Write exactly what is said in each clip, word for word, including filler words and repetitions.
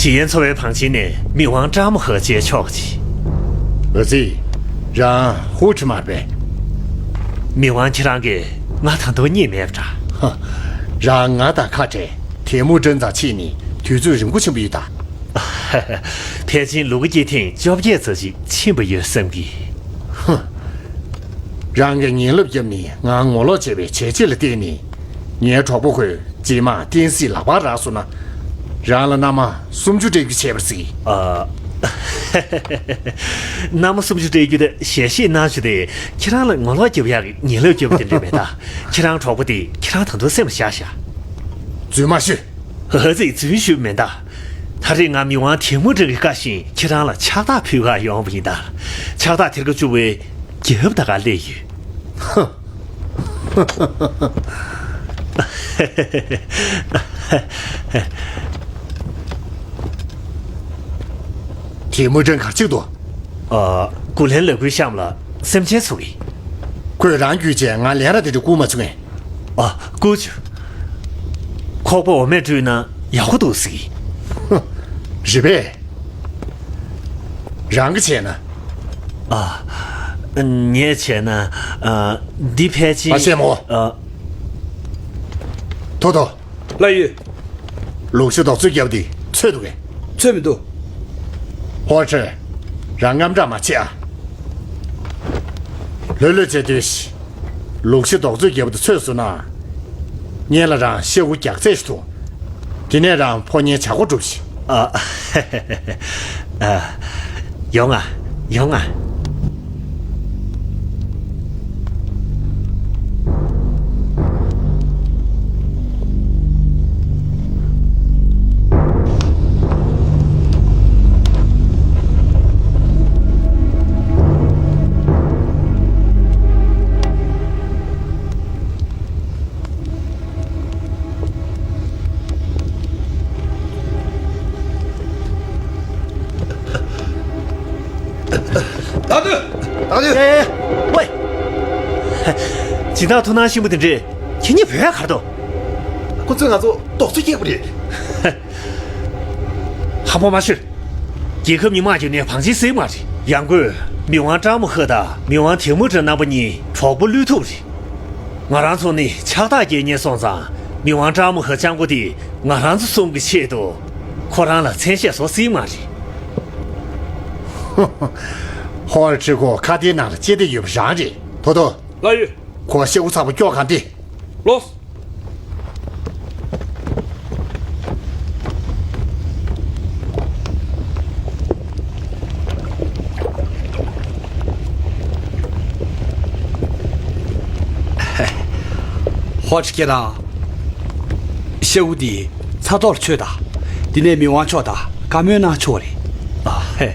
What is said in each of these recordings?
ཞི་ཡན་ཚོ་བའི་བང་ཆེན་ནས་མི་དབང་ཀྲང་མོ་ཧོ་མཇལ་ཆོག་ཅིག་ཨ་ཙི། རང་ཧུའུ་ཁྲི་མ་རེད་པས། མི་དབང་ཁྱེད་རང་གིས་ང་ད་དུང་རྙེད་མེད་པ་འདྲ། ཧ། རང་ང་དང་ཁ་བྲལ། ཐེ་མུ་ཀྲིན་དང་ཕྱད་ནས་དུས་ཚོད་རིང་པོ་ཕྱིན་པ་ཡོད་ད། ཕལ་ཆེར་ལོ་འགའ་སྐྱེས་ཐེངས་བཅོ་བརྒྱད་ཙམ་ཞིག་ཕྱིན་པ་ཡོད་བསམ་གི། ཧུ། རང་གིས་ངན་ལབ་བརྒྱབ་ནས་ང་ངོ་ལོག་བྱས་པའི་བྱས་རྗེས་ལ་བརྟེན་ནས། ངའི་གྲོགས་པོ་ཁོས་རྗེས་མ་བསྟན་སྲིད་ལག་པར་རག་སོང་ན། རང་ལ་མནའ་མ་སུམ་ཅུ་སྤྲད་རྒྱུ་བྱས་པར་གཟིགས། ཨ། མནའ་མ་སུམ་ཅུ་སྤྲད་རྒྱུ་དེ་ཞལ་བཞེས་གནང་རྒྱུ་དེ་ཁྱེད་རང་ལ་ངོ་ལོག་རྒྱབ་ཡག་གི་ངན་ལབ་རྒྱབ་པ་དེ་འདྲ་མེད་ད། ཁྱེད་རང་གྲོགས་པོ་དེ་ཁྱེད་རང་ད་དུང་སེམས་ལ་བཞག་བཞག་རྫུན་མ་ཤོད། ཨ་ཙི། རྫུན་ཞུས་མིན་ད། ད་རེས་ང་མི་དབང་ཐེ་མུ་ཀྲིན་གྱི་བཀའ་བཞིན་ཁྱེད་རང་ལ་ཕྱག་རྟགས་ཕུལ་གར་ཡོང་བ་ཡིན་ད། ཕྱག་རྟགས་ཐེར་ཀ་བཅུ་པའི་རྒྱབ་ད་ག་སླེབས་ཡོད། ཧ། ཐེ་མུ་ཀྲིན་ག་རེ་བྱེད་ཀྱི་འདུག་ཨ། སྐུ་ལྷན་ལ་སྐུའི་གཤམ་ལ་སེམས་ཅན་ཚུགས་ཀྱི། ཁོས་རང་བརྒྱུད་བྱས་ང་ལན་ར་དེ་འདྲ་བསྐུར་མ་བྱུང་ངས། ཨ། བསྐུར་བྱུང་། ཁོག་པ་འོ་མས་བཀྲུས་ན་ཡག་པོ་འདུག་ཟེར་གི། ཧུ། རེད་པས། རང་གིས་བྱས་ན། ཨ། ངས་བྱས་ན། ཨ། འདི་ཕལ་ཆེར། ཨ། ཤེས་མོ། ཨ། ཐོ་ཐོ། ལགས་ཡོད། ལུག་ཤ་རྡོག་བཙོས་བརྒྱབ་དེ་ཚོས་འདུག་གས། ཚོས་མི་འདུག་ཧོར་ཁྲི། རང་དངངས་སྐྲག་མ་བྱེད་ཨ། ལྷོད་ལྷོད་བྱས་སྡོད་ཤིག་ལུག་ཤ་རྡོག་བཙོས་བརྒྱབ་དེ་ཚོས་སོང་ན། ངས་ལ་རང་ཤ་ཁུ་རྒྱགས་ཚད་ཞིག་འཐུང་། དེ་ནས་རང་ཕོ་ཉའི་བྱ་སྒོ་སྒྲུབས་ཤིག་ཨ། ཨ། ཡོང་ང་། ཡོང་ང་། ད་དུ། ད་དུ། ཨེ། ཝེ། སྦྱིན་བདག་ཐུགས་སྣང་ཆེན་པོ་དེ་འདྲས་ཁྱེད་གཉིས་བོད་ཡ་གར་དོ། ཁོ་ཚོས་ང་ཚོ་རྡོག་བཙོས་བསྐྱལ་བ་རེད། ཧམ་པ་མ་བཤད། རྒྱལ་ཁབ་གཉིས་དམག་བརྒྱབ་ནས་བང་ཆེན་བསྲེགས་མ་རེད། ཡང་སྒོས་མི་དབང་ཀྲང་མོ་ཧེ་དང་མི་དབང་ཐེ་མུ་ཀྲིན་རྣམ་པ་གཉིས་གྲོགས་པོ་བློས་ཐུབ་རེད། ང་རང་ཚོ་ནི་ཕྱག་རྟགས་རྒྱག་ཉེ་སོང་ཙང་། མི་དབང་ཀྲང་མོ་ཧེ་སྤྱང་པོ་དེ་ང་རང་ཚོ་གསུམ་གྱི་ཆེད་དུ་ཁོ་རང་ལ་མཚན་ཤས་བཟོ་སྲིད་མ་རེད། ཧོར་ཁྲི་ཁོ་ཁ་བརྡའི་ནང་ལ་ལྕེ་བདེ་ཡོད་པ་རང་རེད། ཐོ་ཐོ། ལགས་ཡོད། ཁོ་ཤ་ཁུ་ཚ་པོ་སྐྱོག་གང་སྟེ། ལོས། ཧོ་ཁྲི་ཁྱེད་རང་། ཤ་ཁུ་འདི་ཚ་ཐོག་ལ་མཆོད་དང་། འདི་ནས་མི་དབང་མཆོག་དང་བཀའ་མོལ་གནང་ཆོག་རེད། ཨ། ཧེ།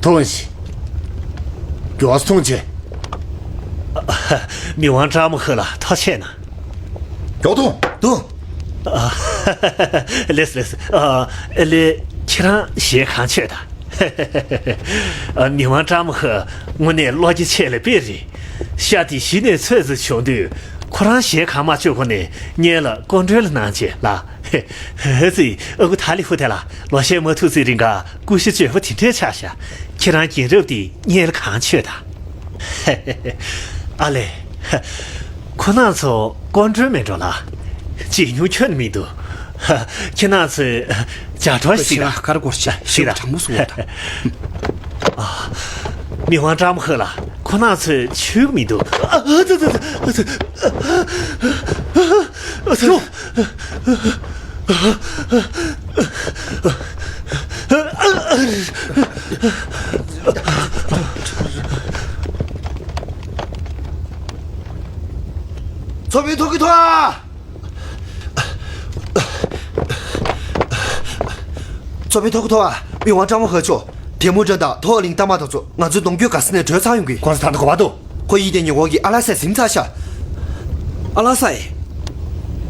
ཐོན་ཞིག་མགྱོགས་སུ་ཐོན་བྱེད། མི་དབང་ཀྲང་མོ་ཧེ་ལ་ཐུགས་རྗེ་གནང་། མགྱོགས་ཐོན། ཐོན། ཨ། ལེས་ལེས། ཨ། ལེ། ཁྱེད་རང་ཞལ་གང་མཆོད་དང་། ཨ། མི་དབང་ཀྲང་མོ་ཧེ་དངོས་གནས་བློ་རྒྱ་ཆེ་ལ་དཔེ་རེད། ཤ་དེ་གཞི་ནས་ཚོས་ཙམ་བྱུང་དུས་ཁོ་རང་ཞལ་གང་མ་མཆོད་གོང་ནས་སྔོན་ལ་སྐུ་མགྲོན་ལ་གནང་བྱས་ལ། ཧེ་ཙི། ཨ་ཁུ་ཐ་ལི་ཧུ་ཐེ་ལ་ལོ་ཤས་མ་ཐུག་ཙམ་རིང་ག་སྐུ་ཞབས་བཅོས་པ་དེ་འདྲས་ཆགས་ཤག་ཁྱེད་རང་རྒན་རབས་དེ་སྔོན་ལ་གང་མཆོད་དང་། ཨ་ལེ། ཁོ་རང་ཚོ་སྐུ་མགྲོན་མེད་འགྲོ་ལ། ཅི་ཉུང་ཁྱོན་མི་འདུག་ཁྱེད་རང་ཚོས་ཇ་གྲོ་ཞིག་ལ། ཁ་ར་སྐོར་ཞིག་ཞིག་ལ། གྲང་མོ་སུ་འོ་ད། མི་དབང་ཀྲང་མོ་ཧེ་ལ་ཁོ་རང་ཚོས་ཆུ་མི་འདུག་ཨ་ཙི་ཙི་ཙི། ཨ་ཙི། ཨ་ཙི། ཚོ་བའི་ཐོག་གི་ཐོག་ཨ། ཚོ་བའི་ཐོག་གི་ཐོག་ཨ། མི་དབང་ཀྲང་མོ་ཧེ་མཆོག་ཐེ་མུ་ཀྲིན་དང་ཐོ་ཨ་གླིང་རྟ་དམག་དེ་ཚོ་ང་ཚོའི་གདུང་རྒྱུད་ག་ས་ནས་བྲོས་ཚར་ཡོང་གི། ཁོང་ཚོ་ད་ལྟ་ག་པར་འདུག་ཁོ་ཡིད་བརྟན་ཉེ་འཁོར་གྱི་ཨ་ལ་སའི་གཟིམ་ཚར་ཤག་ཨ་ལ་སའི།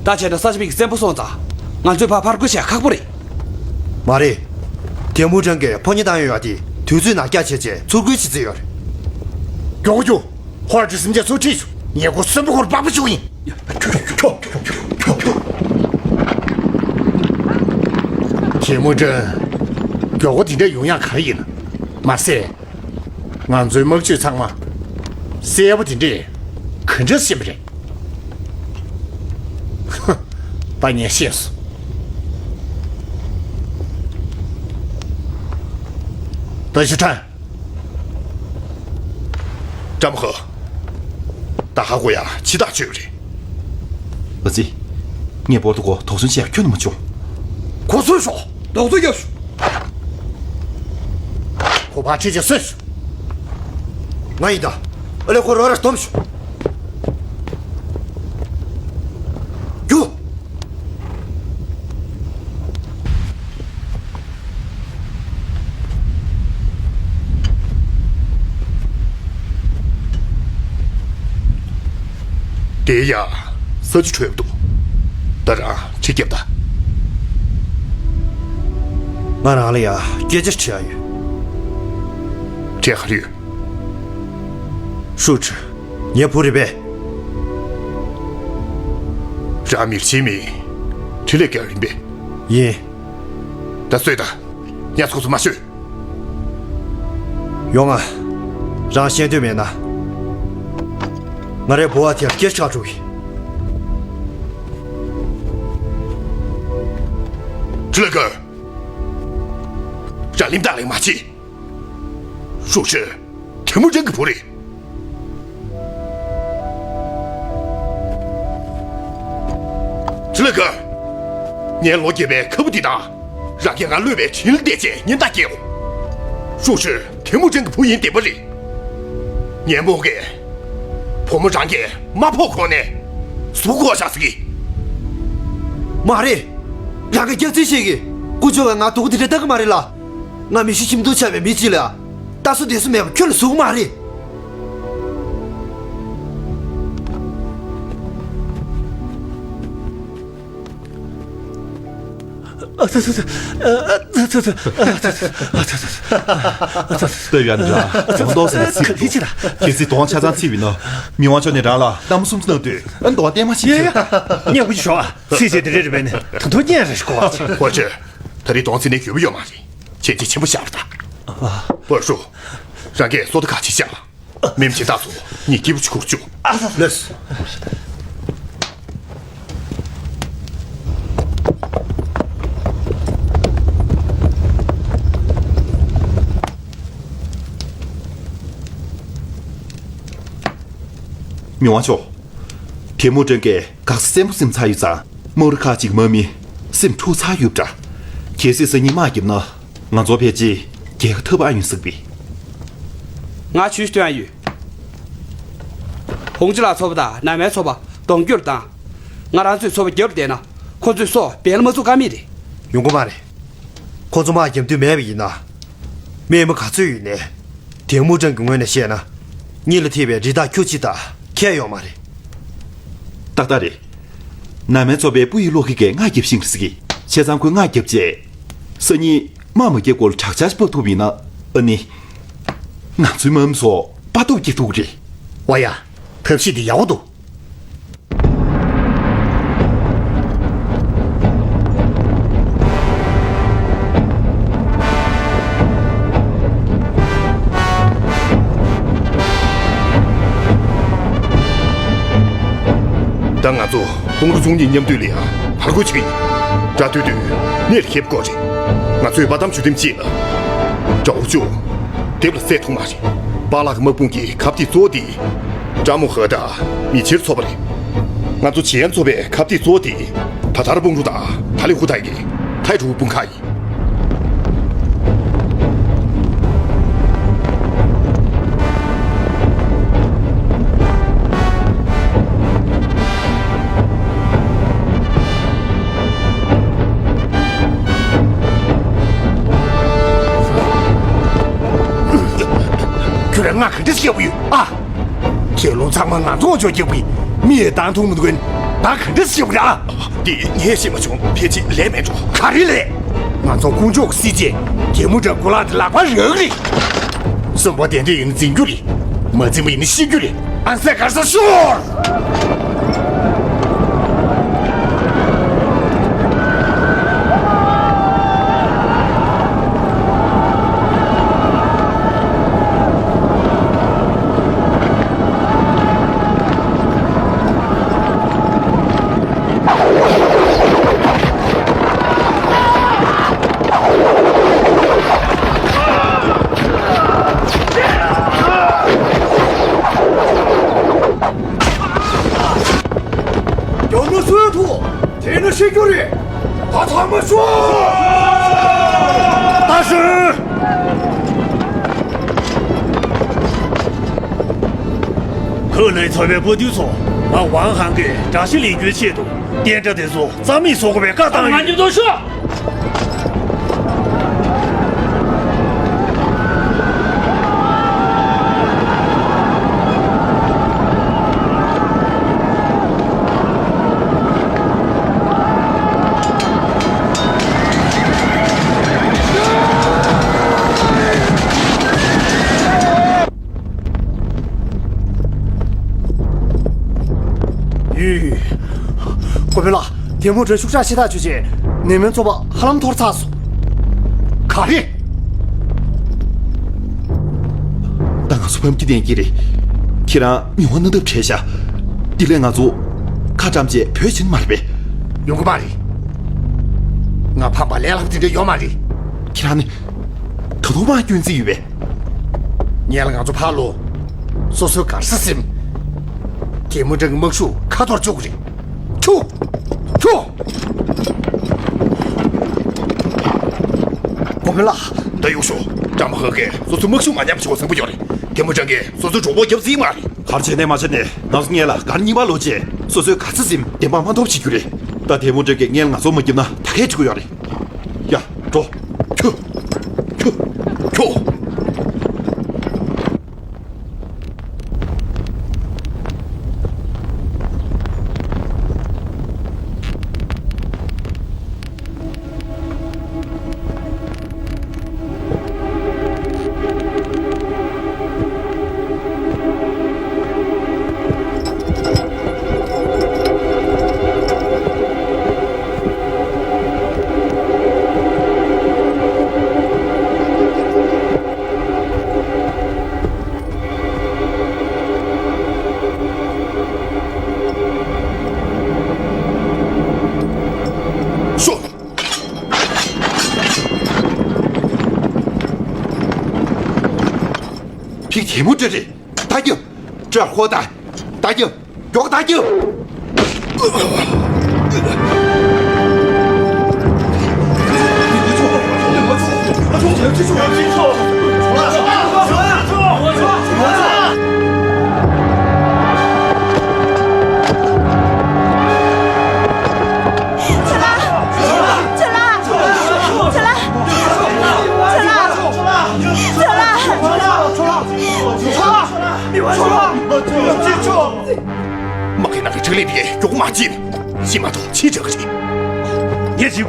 ད་བྱས་ན་ས་ཆ་མིག་གི་བཙན་པོ་སོང་ཙང་། ང་ཚོས་ཕར་ཕར་རྒོལ་བྱེད་ཁག་པོ་རེད། མ་རེད། ཐེ་མུ་ཀྲིན་གྱིས་ཕོ་ཉ་བཏང་ཡོད་ཡ་དེ་དུས་ཚོད་ནར་འགྱངས་བྱས་རྗེས་ཚུར་རྒོལ་བྱེད་རྩིས་ཡོད་རེད། མགྱོགས་པོ་རྒྱུགས། ཧོར་གྱི་སེམས་ཅན་ཚུར་ཁྲིད་ཤོག་ཉེ་འཁོར་གསོན་པོ་ཁོར་པགས་པ་བཅུག་ཡིན། ཁྱོད་ཁྱོད་ ཐེ་མུ་ཀྲན། མགྱོགས་པོ་དེ་འདྲ་ཡོང་ཡག་ག་རེ་ཡིན། མ་ཟད། ང་ཚོའི་དམག་སྤྱོད་ཚང་མ་གསལ་པོ་དེ་འདྲས་ག་འདྲས་ཤེས་པ་རེད། ཧ། ད་ངས་ཤེས་སོང་། ད་ཞུ་ཁྲ། ཀྲམ་ཧ། ད་ཧ་གོ་ཡ་ཕྱི་ཐག་ཆོད་རེད། ཨ་ཙི། ངས་བོར་དུ་གོ་དོགས་ཟོན་བྱས་ཁྱོན་ནས་མ་བྱུང་། གོ་སོན་ཤོག་དོགས་ཟོན་རྒྱབ་ཤོག་གོ་བ་ཁྲིད་ཅིག་སོན་ཤོག་ང་ཡིན་ད། ཨ་ལེ་ཁོ་རོ་ར་སྟོམ་ཤོག་རྒྱུགས། དེ་ཡ། ས་ཆུ་འཕྲོས་འདུག་ད་རང་ཁྲིད་རྒྱབ་ད། ང་རང་ལ་ཡ་སྐད་ཆ་དྲི་ཡ་ཡོད། དྲི་ག་རེ་ཡོད། ཧྲུའུ་ཀྲི། ངའི་བུ་རེད་པས། རང་མིར་ཆི་མི། ཁྲི་ལས་རྒྱལ་ཡིན་པས། ཡིན། ད་གསོད་ད། ཡ་ཚོགས་སུ་མ་ཤོད། ཡོང་ང་། རང་ཤེས་འདོད་མེད་ན། ང་རའི་བུ་བ་དེར་སྐད་ཆ་འགྲོ་གི། ཁྲི་ལས་རྒྱལ། རང་ལིམ་བཏགས་ལེགས་མ་བྱེད། ཧྲུའུ་ཀྲི། ཐེ་མུ་ཀྲན་གྱི་བུ་རེད། ཁྲི་ལས་རྒྱལ། ངའི་ལོ་བརྒྱད་པའི་ཁ་བུ་འདི་དང་། རང་གིས་ང་གློད་པའི་དྲིན་ལ་བརྟས་བྱས་ཉེན་བརྡ་སྐྱེལ། ཧྲུའུ་ཀྲི་ཐེ་མུ་ཀྲན་གྱི་བུ་ཡིན་བདེན་པ་རེད། ངའི་རྨོ་གིས། བུ་མོ་རང་གིས་མ་ཕོག་གོང་ནས། ཟུག་གོ་བཞག་ཟེར་གི། མ་རེད། རང་གིས་སྐྱག་རྫུན་བཤད་གི། དཀོན་མཆོག་གིས་ང་སྡུག་པོ་འདི་འདྲ་ལྟ་གི་མ་རེད་ལ། ང་མི་ཤི་ཁྱིམ་སྡུག་ཆགས་པའི་མི་གཅིག་ལ། ལྟ་སྲོལ་བདེ་སྲོལ་མེད་པ་ཁྱོན་ནས་བཟོ་གི་མ་རེད། ཨ་ཙི་ཙི་ཙི། ཨ་ཙི་ཙི་ཙི། ཨ་ཙི་ཙི་ཙི། ལྟ་ཡོད་ན་འདྲ། གདོང་ཟེར་ན་ཚིག་ག་ལེ་ཅི་ལ། གལ་སྲིད་གདོང་ཆ་ཚང་ཚིག་པ་ཡིན་ན། མི་དབང་མཆོག་ནས་རང་ལ་གནམ་སུམ་ཙི་གནང་དུས། ཨ་གདོང་བསྟན་མ་ཞིག་ཡ་ཡ། ཉན་དགོས་ཀྱི་ཞོག་ཨ། ཚིག་བྱས་དེ་རེད་རེད་པས་ནི། ད་དུང་ཉན་རེ་ཞིག་གོ་བ་ཅི། ཧོ་ཅི། ད་རེས་གདོང་ཚིག་ནས་ཡོད་པ་ཡོད་མ་རེད། ཁྱེད་ཀྱིས་ཆེན་པོ་བཞག་པ་དང་། པར་ཧྲུ། རང་གིས་སོ་ད་ག་ཅིག་བཞག་མེམ་ཆེ་ད་སོ་ཉིད་སྐྱིད་པོ་ཆུ་ཁུར་བཅུག་ལོས། མི་དབང་མཆོག་ཐེ་མུ་ཀྲན་གྱིས་ག་ས་བཙན་པོ་ཟིན་ཚར་ཡོད་ཙང་། དམག་རུ་ཁག་ཅིག་དམག་མི་སེམས་འཁྲུག་ཚར་ཡོད་པ་འདྲ། གལ་སྲིད་སང་ཉིན་དམག་བརྒྱབ་ན། ང་ཚོ་ཕལ་ཆེར་རྒྱལ་ཁ་ཐོབ་ཨ་ཡོང་སྲིད་པས། ང་ཇུས་སྟོན་ཡ་ཡོད། ཧོང་ཅི་ལགས་ཚོ་པ་དང་ན་མའི་ཚོ་པ་གདོང་བསྐྱུར་དང་། ང་རང་ཚོའི་ཚོ་པ་རྒྱབ་བསྡད་ན། ཁོ་ཚོས་སོ་སྦས་ལ་མ་བཙུགས་ཀ་མེད་རེད། ཡོང་གི་མ་རེད། ཁོ་ཚོ་དམག་རྒྱབ་འདོད་མེད་པ་ཡིན་ན། རྨས་མ་ག་ཚོད་ཡོད་ནའི། ཐེ་མུ་ཀྲན་གྱི་ངོས་ནས་བཤད་ན། གཉིད་ལ་ཐིགས་པའི་རི་དྭགས་ཁྱུ་གཅིག་དང་ཁྱད་ཡོད་མ་རེད། ཏག་ཏག་རེད། ན་མའི་ཚོ་པའི་སྤུ་ཡི་བློ་ཁེ་གས་མངའ་རྒྱབ་ཤིང་རེད་ཟེར་གི། བྱས་ཙང་ཁོས་མངའ་རྒྱབ་རྗེས། སང་ཉིན་དམག་མ་རྒྱབ་སྐོར་དྲག་ཆར་ཕབ་ཐུབ་ཡིན་ན། ཨ་ནི། ང་ཚོའི་དམག་མི་ཚོ་དཔའ་སྟོབས་སྐྱེ་ཐུབ་ཀྱི་རེད། ཝ་ཡ། ཐབས་ཤེས་འདི་ཡག་པོ་འདུག་ད་ང་ཚོ་ཧོང་རུ་ཚོང་གཉིས་མཉམ་འདུས་ལ་ཡང་བར་སྐོར་བྱེད་ཀྱི་ཡིན། དགྲ་ཐུག་དུས་གནད་ལ་འཁེལ་དགོས་རེད། ང་ཚོས་བ་དམ་ཆུ་དམ་བྱེད་ལ། དགྲ་བོ་ཅུང་། དེབ་ལ་བསད་ཐུབ་མ་རེད། པཱ་ལགས་ཀྱི་དམག་དཔུང་གི་ཁ་གཏད་གཙོ་བོ་དེ། ཀྲ་མོ་ཧ་དང་མི་ཆེར་ཚོ་པ་རེད། ང་ཚོ་ཆི་ཡན་ཚོ་པའི་ཁ་གཏད་གཙོ་བོ་དེ། ད་ཐར་སྤུང་རུ་དང་ཐ་ལི་ཧུ་ཐའི་གི་ཐའི་ཀྲུའུ་དཔུང་ཁག་ཡིན། ཁྱོད་རང་ང་ག་འདྲ་སྐྱོ་པོ་ཡོད་ཨ། ཁྱེད་རླུང་ཚང་མ་ང་ཚོ་ཅོ་སྐྱོ་པོ་ཡིན། མི་ཡི་བཏང་ཐུང་མི་འདུག་གན། ད་ག་འདྲ་སྐྱོ་པོ་རེད་ཨ། འདི་ངས་ཤེས་མ་བྱུང་། ཕལ་ཆེར་ལས་མེད་འགྲོ། ག་རེ་ལས། ང་ཚོ་དཀོན་མཆོག་གི་སྲིད་ཇུས་ཐེ་མུ་ཀྲན་གོ་ལག་དེ་ལག་པར་རག་གི་རེད། གསོན་པོ་བདེ་འདོད་ཡིན་ན་འཛིན་རྒྱུ་རེད། མ་འཛིན་པ་ཡིན་ན་ཤི་རྒྱུ་རེད། ཨན་སེ་གར་ས་ཤོར། རྒྱུ་རེད། ད་ཚང་མ་ཤོག་ད་ཤོག་ཁོ་ལའི་ཚོ་བའི་བུ་དུས་ཚོ་ང་ཝང་ཧང་གིས་དགྲ་ཤ་ལེན་རྒྱུའི་ཆེད་དུ་བསྟན་དགྲ་དེ་ཚོ་རྩ་མེད་བཟོ་དགོས་པའི་བཀའ་བཏང་ཡོད། ང་ཉིད་དུ་ཤོག་ཡུས། གོ་བོན་ལགས། དེ་མོ་དྲ་ཤུགས་དྲག་ཤེས་ཐག་ཆོད་རྗེས་ནད་སྨན་བཙོང་པ་ཧ་ལམ་འཐོར་ཚར་སོང་། ག་རེ། ད་ང་ཚོ་ཕམ་གྱི་གཏན་གྱི་རེད། ཁྱེད་རང་མི་དབང་མནའ་འཐབ་བྲལ་ཤག་དེ་ལས་ང་ཚོ་ཁ་བཀྲམ་བྱས་བོད་ཕྱིན་མ་རེད་པས། ཡོང་གི་མ་རེད། ང་ཕམ་པ་ལས་སླ་པོ་དེ་འདྲ་ཡོད་མ་རེད། ཁྱེད་རང་ནི་ད་དུང་མར་སྐྱོན་རྩིས་ཡོད་པས། ཉལ་ང་ཚོ་ཕར་ལོག་སོ་སོའི་གར་ས་ཟིན། དེ་མོ་དྲ་གི་དམག་ཤུགས་ཁ་འཐོར་བཅུག་གི་རེད། ཁྱོ། ཁྱོ། གོ་བོན་ལགས། ད་ཡོང་ཤོག་བཀྲམ་ཧ་གིས་སོ་སོའི་དམག་ཤུགས་མ་ཉམས་པ་བྱེད་དགོས་བཟང་པོ་ཡོད་རེད། དེ་མོ་དྲ་གིས་སོ་སོའི་གྲོགས་པོ་རྒྱབ་རྩིས་མ་རེད། གར་བྱས་ནས་མ་བྱས་ནས་ང་ཚོ་སྔོན་ལ་གར་གཉིས་པ་ལོག་རྗེས་སོ་སོའི་གར་ས་ཟིན་བདེན་དཔང་མ་ཐོབ་བྱེད་རྒྱུ་རེད། ད་དེ་མོ་དྲ་གིས་སྔོན་ལ་ང་ཚོ་མ་རྒྱབ་ན་ད་གས་འགྲིག་གི་ཡོད་རེད། ཡ། འགྲོ། ཁྱོ། ཁྱོ། ཁྱོ། ཤོག་ཕིག་དེ་མོ་འདྲ་རེད། ད་རྒྱུ། ཀྲ་ཧོ་ད། ད་རྒྱུ། མགྱོགས་ད་རྒྱུ། མ་གི་ནང་གི་ཁྲག་ལས་པའི་མགྱོགས་མ་ཅིན་ཤི་མ་ཐོག་ཕྱི་དྲག་གི་རེད། ངས་ཅི།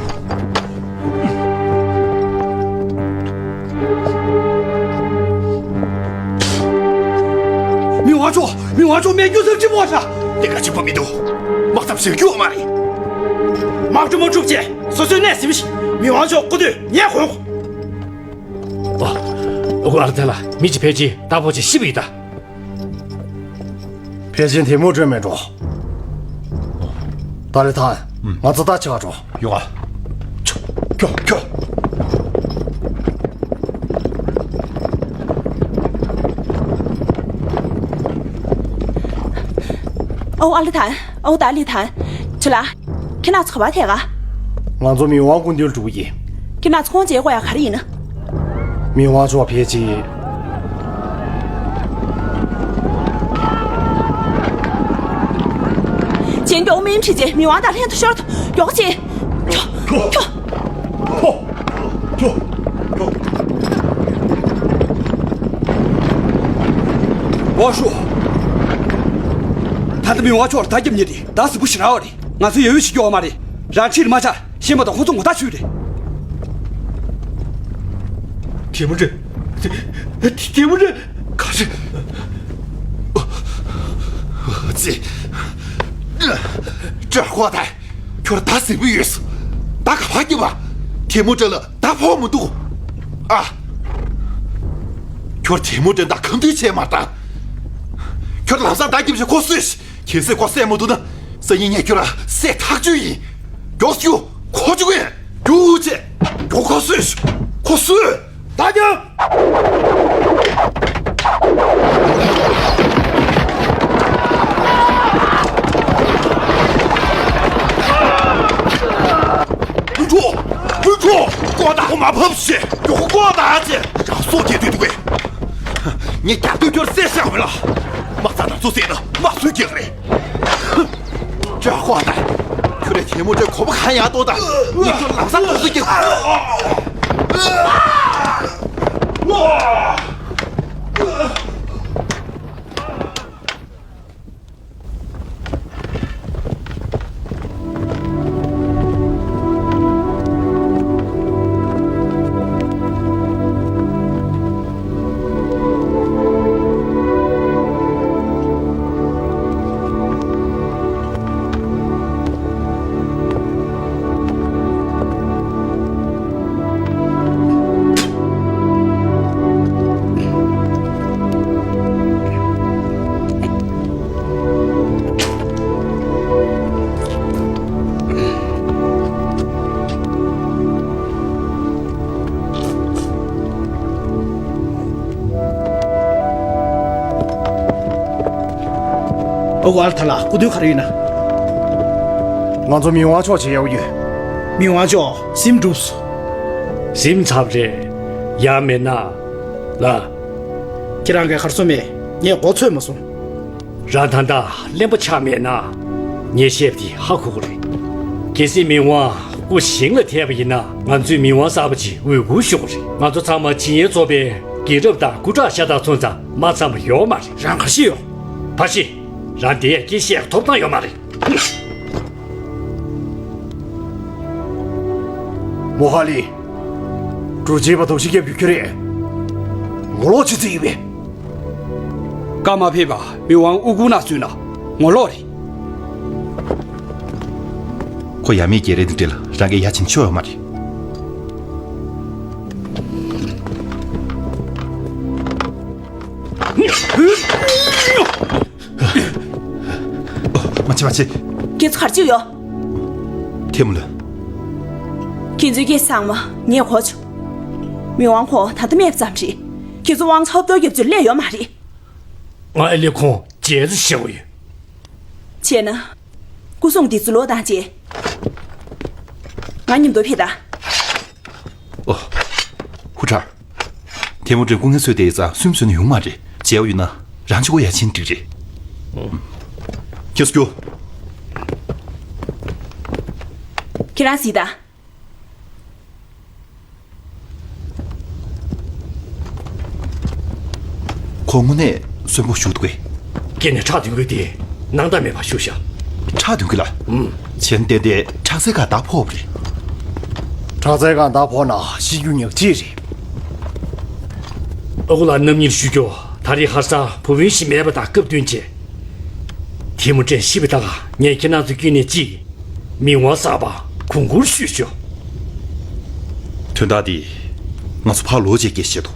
མི་དབང་མཆོག་མི་དབང་མཆོག་མེད་རྒྱུ་ཟབ་ཅི་མོ་ཤ། དེ་ག་ཅི་པོ་མི་འདུག་དམག་འཐབ་བྱེད་རྒྱུ་ཡོད་མ་རེད། དམག་གྲུ་མ་འཁྲུག་ཅེས་སོ་སོའི་གནས་ཟིན་ཞིག་མི་དབང་མཆོག་སྐུ་དུས་ངས་གོ། ཨོ། ཨོ་ཨར་ཐེ་ལ་མི་གཅིག་ཕལ་ཆེར་ད་ཕོ་ཆེ་ཤི་བའི་ད། ཕལ་ཆེར་དེ་མོ་སྤྲོད་མེད་འགྲོ། ད་རེ་ཐང་། ཨུམ། ང་ཚོ་ད་ཆ་འགྲོ། ཡོང་ཨ། ཁྱོ། ཁྱོ། ཁྱོ། ཨོ་ཨ་ལི་ཐང་། ཨོ་ད་ལི་ཐང་། ཆུ་ལ། ཁྱེད་རང་ཚོ་ག་པར་ཐད་ག་ང་ཚོ་མི་དབང་སྐུ་མདུན་ལ་འགྲོ་གི་ཡིན། ཁྱེད་རང་ཚོ་ཁོང་མཇལ་དགོས་ཡ་ག་རེ་ཡིན་ན། མི་དབང་མཆོག་ཕལ་ཆེར། ཅན་མགྱོགས་མིན་ཁྲི་ཅན་མི་དབང་དང་ལྷན་དུ་ཤོར་དུ་མགྱོགས་ཅན། ཁྱོ། ཁྱོ། ཁྱོ། ཁྱོ། ཁྱོ། ཁྱོ། ཝང་ཧྲུའོ། ད་ལྟ་མི་དབང་མཆོག་ལ་ད་རྒྱབ་ཉེ་དེ་ད་སི་བུ་ཞི་ར་བ་རེད། ང་ཚོ་ཡ་ཡུ་ཞིག་སྐྱོ་བ་མ་རེད། རང་ཁྲིད་མ་ཆག་ཤེས་མ་གཏོགས་ཁོ་ཚོ་ངོ་ཐག་ཆོད་རེད། དེ་མོ་རེད། དེ་མོ་རེད། ག་རེ། ཙི། ཀྲ་ཧོ་ད། ཁྱོད་ད་སི་བུ་ཡོད་སོ། ད་ག་པར་སྐྱིད་པ། དེ་མོ་དྲ་ལ་ད་ཕོག་མི་འདུག་ཨ། ཁྱོད་དེ་མོ་དྲ་ད་གང་དུས་བྱས་མ་ད། ཁྱོད་ལམ་སང་ད་སྐྱིད་ཤོག་ཁོ་སུས། ཁྱེད་སེ་ཁོ་སེ་མོ་འདུག་ན། སང་ཉིན་ངས་ཁྱོད་ར་སེ་ཐག་ཆོད་ཡིན། མགྱོགས་སུ་ཁོ་བཅུག་ཡིན། རྒྱུག་ཅེ། མགྱོགས་ཁོ་སུས། ཁོ་སུས། ད་རྒྱུག་ངས་རྒྱབ་སྐྱོར་ཁྱོད་ར་བསད་བཞག་མེད་ལ། དམག་རྩ་ནང་ཚུགས་ཟེར་ན་དམག་སུས་རྒྱག་རེད། ཀྱ་ཧོ་ད། ཁྱོད་ར་ཐལ་མོ་སྒྲོན་གོ་བ་གང་ཡག་ཏོ་ད། ངས་ཁྱོད་ལམ་སང་དུ་སུས་རྒྱག་ཨོ་ཝལ་ཐ་ལ་སྐུ་མདུན་ག་རེ་ཡིན་ན། ང་ཚོ་མི་དབང་མཆོག་མཇལ་ཡག་ཡོད། མི་དབང་མཆོག་སེམས་འགྲུབ་སོང་། སེམས་འཚབ་རེད། ཡང་མིན་ན། ལ། ཁྱེད་རང་གིས་ག་རེ་གསུངས་མེད། ངས་མགོ་ཚོས་མ་སོང་། རང་ད་ལྟ་གླེན་པ་ཆགས་མེད་ན། ངས་བཤད་པ་དེ་ཧ་གོ་གི་རེད། གལ་སྲིད་མི་དབང་སྐུ་ཞིང་ལ་ཐལ་བ་ཡིན་ན། ང་ཚོས་མི་དབང་གསར་པ་ཅིག་འོས་སྐུལ་ཞུ་གི་རེད། ང་ཚོ་ཚང་མ་ཇི་ཡན་ཚོགས་པའི་རྒན་རབས་དང་སྐུ་དྲག་ཤ་སྟག་ཚོ་ཚང་མ་འཚམ་པ་ཡོད་མ་རེད། རང་ག་རེ་ཤེས་ཡོད། ཕ་ཤི། རང་དེ་ཡས་སྐད་བཤད་ཐོབ་ཐང་ཡོད་མ་རེད། མོ་ཧ་ལི། འབྲུག་རྗེས་པ་དོགས་གཞི་རྒྱབ་རྒྱུ་ཁྱོད་རེད། ངོ་ལོག་བྱེད་རྩིས་ཡིན་པས། བཀའ་མ་ཕེབས་པ་མི་དབང་དབུ་དགུང་ནང་འཛུལ་ན་ངོ་ལོག་རེད། ཁོ་ཡ་མེད་སྐད་རེད་འདི་འདྲ་ལ་རང་གིས་ཡ་བྱིན་ཆོག་ཡོད་མ་རེད། མ་བྱེད་མ་བྱེད། ཁྱེད་ཚོ་ག་རེ་བྱེད་ཡོད། ཐལ་མོ་ལོན། ཁྱེད་ཚོའི་སྐད་ཚང་མ་ངས་གོ་བྱུང་། མི་དབང་ཁོང་ད་ལྟ་མེད་པ་ཙམ་རེད། ཁྱེད་ཚོ་དབང་ཆ་ཧོབ་ཏོག་རྒྱབ་རྩིས་སླེབས་ཡོད་མ་རེད། ང་ཨ་ལེ་ཁོང་མཇལ་རྩིས་བྱེད་དགོས་ཡོད། བྱས་ན། སྐུ་སྲུང་འདི་ཚོ་ལོག་བཏང་རྗེས། ང་མཉམ་དུ་ཕེབས་དང་། ཨོ། ཧུ་ཁྲ། ཐལ་མོ་སྒྲོན་སྐུ་ངལ་གསོས་ཏེ་ཙང་སུན་སུན་ཡོང་མ་རེད། མཇལ་བ་ཡོད་ན་རང་ཆུ་གོ་ཡ་ཆེན་འགྲིག་རེད། ཁྱེད་སྐྱོ། ཁྱེད་རང་གཟིགས་དང་། ཁོ་དངོས་གནས་གསོན་པོ་བཞུགས་འདུག་གས། སྐྱེས་ནས་ཁྲག་འདོན་གྱི་དེ་སྣང་དག་མེད་པ་བཞུགས་ཤག། ཁྲག་འདོན་གྱི་ལ། ཨུམ། བྱས་ན་ཏན་ཏན་ཁྲག་རྩའི་སྒང་བརྡར་ཕོག་པ་རེད། ཁྲག་རྩའི་སྒང་བརྡར་ཕོག་ན་ཤི་རྒྱུ་ཉག་གཅིག་རེད། ཨ་ཁུ་ལགས་རྣམ་གཉིས་ཞུ་རྒྱུ། ད་རེས་ཧར་སང་བུ་སྤུན་ཞིག་མེད་པ་དང་སྐབས་བསྟུན་བྱས། ཐལ་མོ་སྒྲོན་ཤི་བའི་ད་ག་ངས་ཁྱེད་རྣམ་ཚོ་བསྐྱོན་ནས་གཅིག་མི་དབང་གསར་པ་གོང་བཀུར་ཞུས་ཆོག། དོན་དག་འདི་ང་ཚོ་ཕར་ལོག་བྱས་སྐད་བཤད་དོ།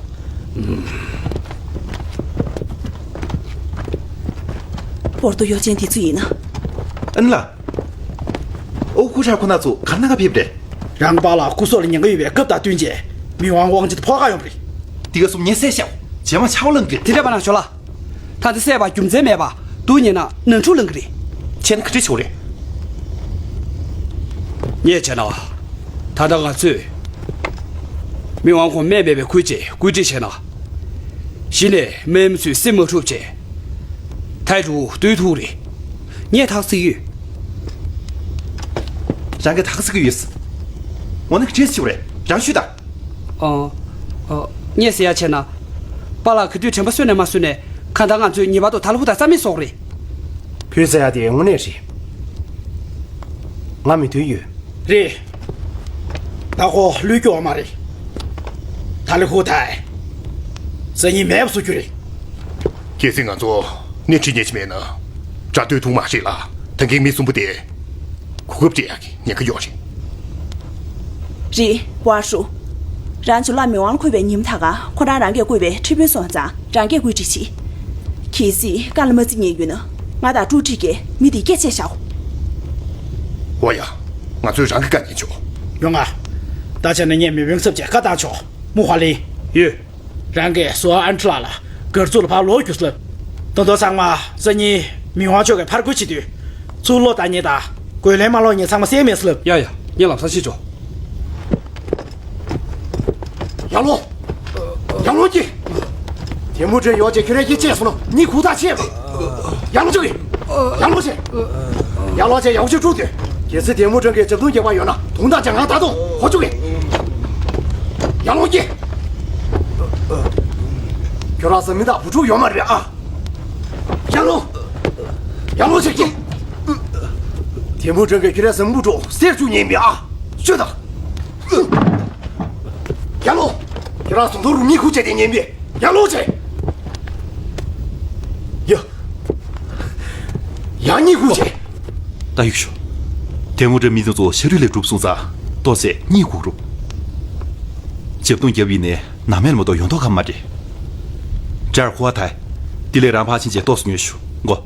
བོར་དུ་ཡོ་ཅན་དེ་ཚོ་ཡིན་ན། ཨན་ལ། ཨོ་ཁུ་ཧྲ་ཁོ་ན་ཚོ་ག་ན་ག་ཕེབས་རེད། རང་པཱ་ལགས་སྐུ་སྲོག་ལ་ཉེན་ཁ་ཡོད་པའི་སྐབས་དང་བསྟུན་བྱས་མི་དབང་དབང་ཆེན་དུ་ཕོག་ག་ཡོང་བ་རེད། འདི་ག་སུམ་ཉེ་སའི་ཤའོ་རྗེས་མ་ཆའོ་ལང་གི་རེད། དེ་འདྲ་པ་ན་ཞོ་ལ། ད་ལྟ་བསད་པ་རྒྱུ་མཚན་མེད་པ་སྡུག་ཉེས་ན་ནང་འཁྲུག་ལང་གི་རེད། ཁྱེད་ནི་ག་འདྲ་ཞིག་རེད། ངས་བྱས་ན། ད་ལྟ་ང་ཚོས་མི་དབང་ཁོང་སྨན་མེད་པའི་ཁུལ་བྱས་བཀོད་སྒྲིག་བྱས་ན། གཞི་ནས་སྨན་མི་ཚོས་སེམས་མ་འཁྲུག་བྱས། ཐའི་ཀྲུའུ་སྡོད་ཐུབ་རེད། ངས་ཐག་བཅད་ཡོད། རང་གིས་ཐག་བཅད་ཀྱི་ཡོད། འོ་ན་ག་འདྲ་ཞིག་རེད་རང་ཞུས་དང་། ཨ། ཨ། ངས་ཟེར་ཡ་བྱས་ན། པཱ་ལགས་ག་དུས་དྲན་པ་གསོས་ནས་མ་གསོས་ནས་གང་ལྟར་ང་ཚོས་ངེས་པར་དུ་ད་ལ་ཧུ་དང་རྩ་མེད་བཟོ་གི་རེད། བུ་ཟེར་ཡ་དེ་དངོས་གནས་རེད། ང་མོས་མཐུན་ཡོད། རེད། ད་ཁོ་ལུས་སྐྱོ་བ་མ་རེད། ད་ལ་ཧུ་དང་། སང་ཉིན་མེད་པ་བཟོ་རྒྱུ་རེད། གལ་སྲིད་ང་ཚོ་སྣེ་ཁྲིད་མཁན་ཞིག་མེད་ན། དགྲ་སྡོད་ཐུབ་མ་རེད་ལ། ད་གིན་མི་གསུམ་པོ་དེ། གོ་སྐབས་སྤྲད་ཡག་གི་ཉེན་ཁ་ཡོད་རེད། རེད། ཝ་ཧྲུའུ། རང་ཇོ་ལགས་མི་དབང་འཁོད་པའི་ཉིན་མཐའ་ག་ཁོ་རང་རང་སྐད་བཀོད་པའི་ཁྲི་དཔོན་སོང་ཙང་རང་སྐད་བཀོད་སྒྲིག་བྱེད། གལ་སྲིད་བཀའ་ལ་མ་བརྩི་མཁན་ཡོད་ན་ང་དང་ཀྲུའུ་ཁྲི་གིས་མི་དེ་སྐད་ཆ་བཤད་ཤོག། ཝ་ཡ། ང་ཚོས་རང་གི་བཀའ་ཉན་ཆོག། ཡོང་ང་། ད་བྱས་ན་ངས་མི་དཔོན་ཚབ་བྱས་བཀའ་བཏང་ཆོག། མུ་ཧ་ལི། ཡོད། རང་གིས་སུའ་ཨན་ཁྲི་ལགས་ལ་སྒར་ཚུགས་ལ་ཕར་ལོག་རྒྱུ་ལབ། ད་དུང་ཚང་མ་སང་ཉིན་མི་དབང་མཆོག་གིས་ཕར་རྒོལ་བྱེད་དུས། ཚུར་ལོག་ད་ཉེ་ད། རྒོལ་ལན་མ་སློག་ཉེ་ཚང་མ་བསད་མེད་ལབ། ཡ་ཡ། ངས་ལམ་སང་ཤེས་ཆོག། ཡར་ལོངས། ཡར་ལོངས་ཀྱིས། དེ་མུ་ཀྲེན་ཡོང་བྱས་ཁྱོད་རང་གིས་བཅད་སོང་ན་ངས་ཁུག་རྟ་ཆད་པ། ཡར་ལོངས་བཅུག་གི། ཡར་ལོངས་བྱས། ཡར་ལོངས་བྱས་ཡག་པོ་ཅིག་དཀྲུགས་དུས། གལ་སྲིད་དེ་མུ་ཀྲེན་གྱིས་བྱབ་ཐུང་རྒྱག་པ་ཡོད་ན་དུང་རྟགས་ཅན་ང་ད་དུང་ཧོ་བཅུག་གི། ཡར་ལོངས་ཀྱི། ཁྱོད་རང་ཚོ་མི་དང་བུ་ཕྲུག་ཡོད་མ་རེད་ཨ། ཡར་ལོངས། ཡར་ལོངས་བྱས་ཀྱི། དེ་མུ་ཀྲེན་གྱིས་ཁྱོད་རང་ཚོ་བུ་ཕྲུག་གསོད་བཅུག་ཉན་པས་ཨ། ཤོད་དང་། ཡར་ལོངས། ཁྱོད་རང་ཚོ་དོ་རུ་མི་ཁུག་བྱས་ཏེ་ཉན་པས། ཡར་ལོངས་བྱས། ཡ། ཡར་གཉིད་ཁུག་བྱས། ད་ཡུག་ཤོ། དེ་མུ་ཀྲེན་མི་དེ་ཚོ་ཤ་རུས་ལས་གྲུབ་སོང་ཙང་ཏོག་ཙམ་གཉིད་ཁུག་རོགས། བྱབ་ཐུང་རྒྱབ་ཡིན་ནའི་ནམ་ཡང་མ་གཏོགས་ཡོང་མདོག་ཁ་མ་རེད། ཇར་ཧོ་ཐའི། དེ་ལས་རང་ཕར་ཕྱིན་བྱས་ཏོག་ཙམ་ཉལ་ཤོག་གོ།